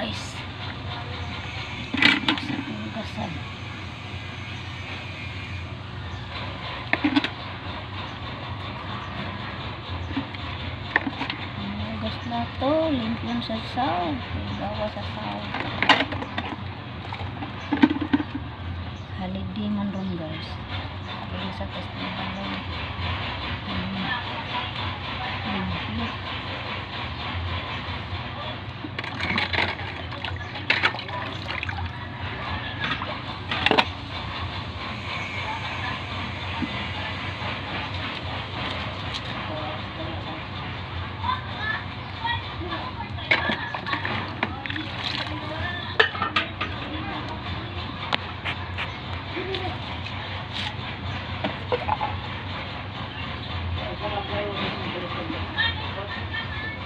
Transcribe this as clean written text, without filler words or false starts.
guys. Sa hugasan. Hugas plato, limpyo sa saw. Gawa sa saw. Holiday man ron, guys. Kaya sa test ng balay. Limpyo.